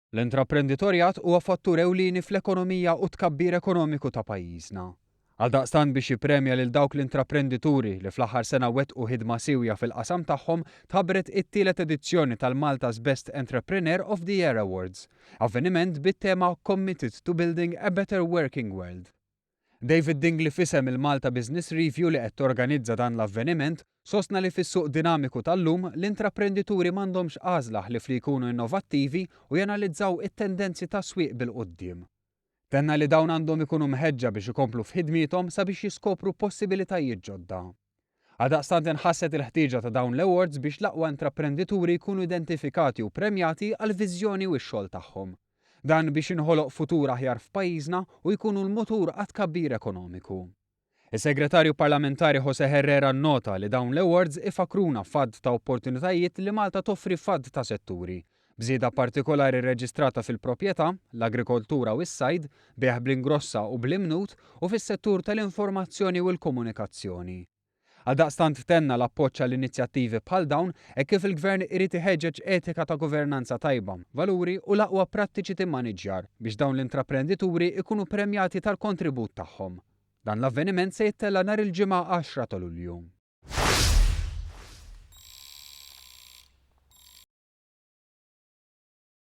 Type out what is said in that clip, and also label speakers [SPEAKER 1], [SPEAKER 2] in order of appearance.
[SPEAKER 1] L-intraprenditorjat huwa fattur ewlieni fl-ekonomija u t-tkabbir ekonomiku ta' pajjiżna. Għaldaqstant biex jippremja lil dawk l-intraprendituri li fl-aħħar sena wettqu ħidma siewja fil-qasam tagħhom tħabbret it-tielet edizzjoni tal-Malta's Best Entrepreneur of the Year Awards, avveniment bit-tema Committed to Building a Better Working World. David Dingli f'isem il-Malta Business Review li qed torganizza dan l-avveniment sostna li fis-suq dinamiku tal-lum l-intraprendituri m'għandhomx għażla ħlief li jkunu innovattivi u janalizzaw it-tendenzi tas-swieq bil-quddiem. Tenna li dawn għandhom ikunu mħeġġa biex ikomplu f'ħidmiethom sabiex jiskopru possibilitajiet ġodda. Għaldaqstant inħasset il-ħtieġa ta' dawn l-awards biex l-aqwa intraprendituri jkunu identifikati u premjati għall-viżjoni u x-xogħol tagħhom. Dan biex jinħoloq futur aħjar f'pajjiżna u jkunu l-mutur għat-tkabbir ekonomiku. Is-Segretarju Parlamentari José Herrera nnota li dawn l-awards ifakkruna f'għadd ta' opportunitajiet li Malta toffri f'għadd ta' setturi, b'żieda partikolari rreġistrata fil-proprjetà, l-agrikoltura u s-sajd, bejgħ bl-ingrossa u bl-imnut u fis-settur tal-informazzjoni u l-komunikazzjoni. Għaldaqstant tenna l-appoġġ għal inizjattivi bħal dawn hekk kif il-Gvern irid iħeġġeġ etika ta' governanza tajba, valuri u l-aqwa prattiċi t'immaniġġjar biex dawn l-intraprendituri jkunu premjati tal-kontribut tagħhom. Dan l-avveniment se jittella' nhar il-Ġimgħa 10 ta' Lulju.